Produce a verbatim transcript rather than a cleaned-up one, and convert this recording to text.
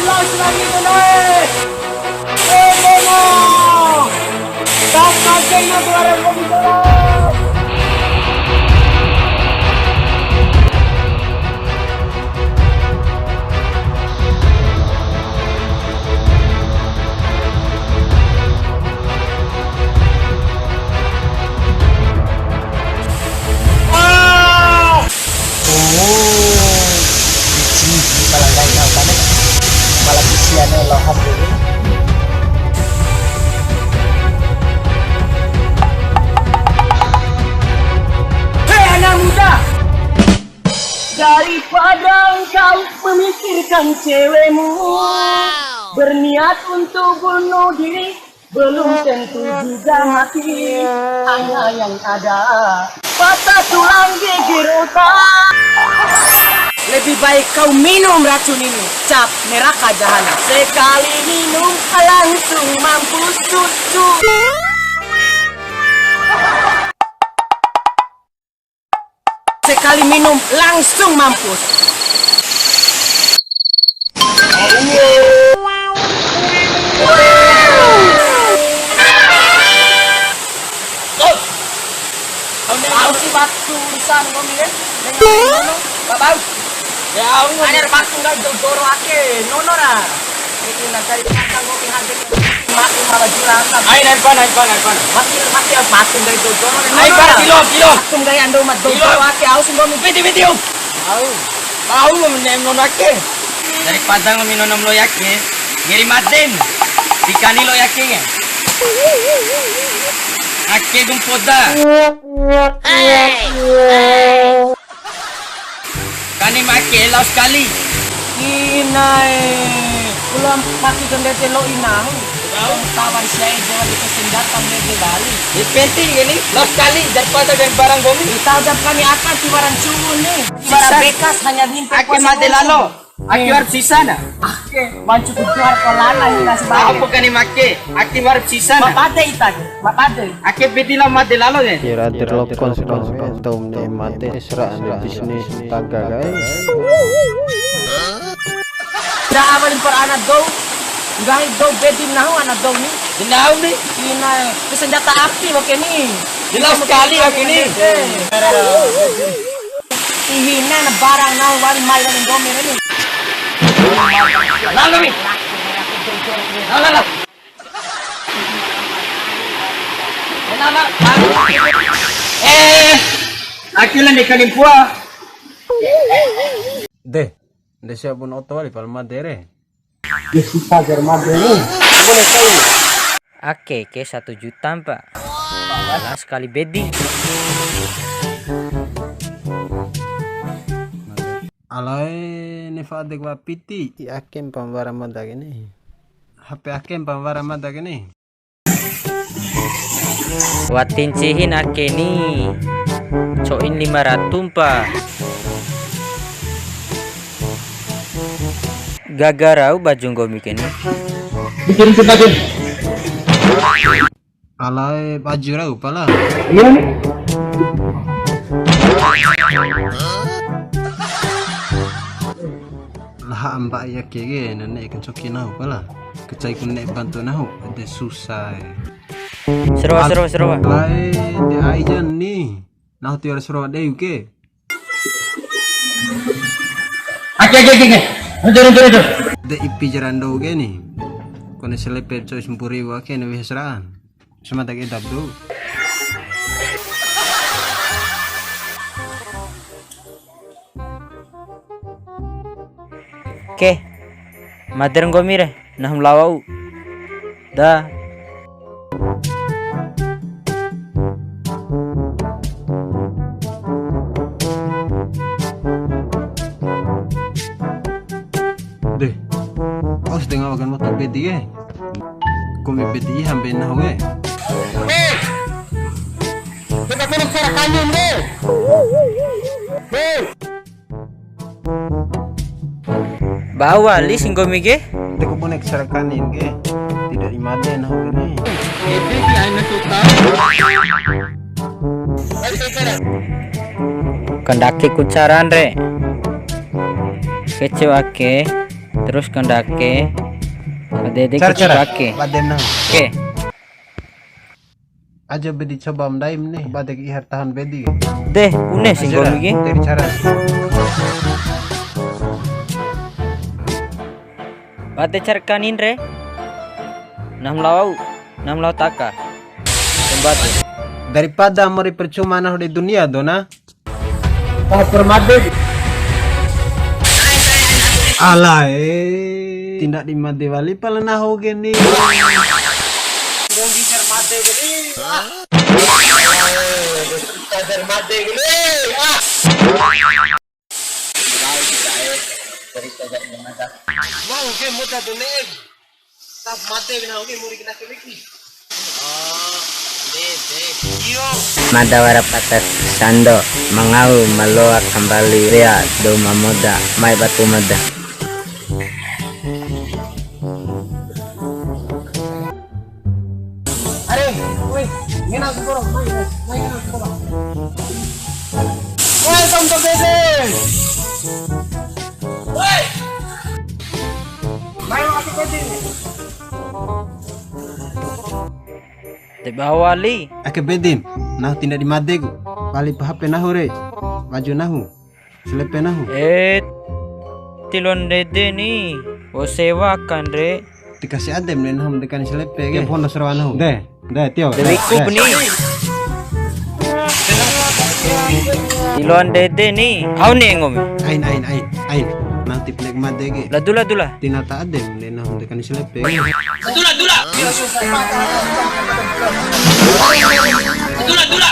Las lagi, Bono, eh. Eh, Bono. Tangkap Bono, keluaran Bono. Ah! Oh, isi, kalau nggak tahu kan, malah isiannya lahap dulu. Hei, anak muda, daripada engkau memikirkan cewekmu, berniat untuk bunuh diri, belum tentu juga mati, hanya yang ada patah tulang, geger otak. Lebih baik kau minum racun ini, cap neraka jahanam. Sekali minum, langsung mampus, cucu. Sekali minum, langsung mampus. Au si batu urusan kau ni, eh? Dengan nono, babau. Ya, au. Ada batu nggak dou doro ake, nono na. Ini nak cari makan kau ni, hadir. Mati malah jurang. Ai, naipa, naipa, naipa. Mati, mati, mati dari dou doro. Ai, nono na. Kilo, kilo. Aku nggak ando mat dou doro ake, au si kau ni. Piti, piti, au. Au. Bau lo menem nono ake. Daripada nggomi nono ma lo'i ake, ngeri maden. Dikani lo'i ake ke. Ake gumpoda. Kani ma ake lao sakali. Inae. Ulam paki gendete lo'i nahu. Tawar sia ede wali ke senjata mede bali. Di penting ini, los kali, daripada dan barang gomi. Ita jam kami akan tiwaran suwun ni. Tiwara bekas hanya limpe. Ake made lalo. Ake warap sisa na. Ake, mancu kutuar kolana ini nasi bali. Apa kani make? Ake warap sisa na. Mapade ita ke, mapade. Ake bedi lao made lalo ke. Kira derlokon sedang sedang taum ni made seraan bisnis taga kai. Da awalin per anak dou. Nggahi dou bedi nahu anak dou ni. Di nahu ni. Ina ke senjata api oke ni. Jelas sekali oke ni. Ihina na barang nahu wali mai wali Indomie ni. Lalo ni. Lalo, lalo. Eh, aku lan deka limpua. Deh, nde sia bun oto wali pala made re. Ya, susah jar made re. Ake ke satu juta mpa. Las kali bedi. Alae nefa adek wa piti. I ake mpa wara mada ke ni. H P ake mpa wara mada ke ni. Wati ncihin ake ni. Co'in lima ratu mpa. Gaga rau baju nggomi ke ni. Bikin kita, Jun. Alae baju rau pala. Iya nih. Laha amba ya ke ge, nene kan coki nahu pala. Kecai ku ne'e bantu nahu, ede susah e. Seroa, seroa, seroa. Alae, de ai jan ni. Nahu tiwara seroa dei ke. Ake, ake, ake, ake. Runtu, runtu, runtu. De ipi jarando ke ni. Kone selepe coy sempuri wa ke ni wihasraan. Sama tak edap tu. Ke, mader nggomi re, nahu ma lao wa'u. Da. Deh, aus dengar wakan waktu bedi ke. Komi bedi hambe nahu ke. Eh, kita kena cara kanyun deh. Deh. Ba wali si nggomi ke? Te ku bonek sarakanin ke. Tidak imade nahu ini. Kandake ku caran re. Kecewa ke. Terus kandake. Bade de cara, cara. Kandake. Bade nang. Oke. Aja bedi coba ma ndaim ni. Bade ke ihar tahan bedi. Deh, une singgo migi. Dari cara. Bade cara kanin re. Nam lao, nam lao taka. Tempat. Daripada mori percuma nahu di dunia dona. Pahupur made. Alae. Tindak di made wali pala nahu geni. Bonggi jar made geni. Ah. Jar made geni. Ah. Mau ke muda tu ne. Tap mate kena oke muri kena keleki. Oh, de de. Iyo. Mada wara patah sando, mangau ma loa kambali rea dou ma moda, mai batu mada. Are, woi, ngena sukoro, mai, mai, mai, ngena sukoro. Welcome to Bebe. Woi. Mai, aku Bebe. Te bawa li. Ake bedin, nahu tindak di madeku. Bali pa H P nahu re. Baju nahu. Selepe nahu. Eh, tiloan ndede ni. Wo sewa kan re. Ti kasi adem re nahu ma de kani selepe ke. Bondo sarawa nahu. De, de, tio. De wikup ni. Tiloan ndede ni. Au ni ngomi. Ain, ain, ain, ain. Nahu ti pnek made ke. La dula, dula. Tina ta adem re nahu ma de kani selepe. Dula, dula. Dula, dula.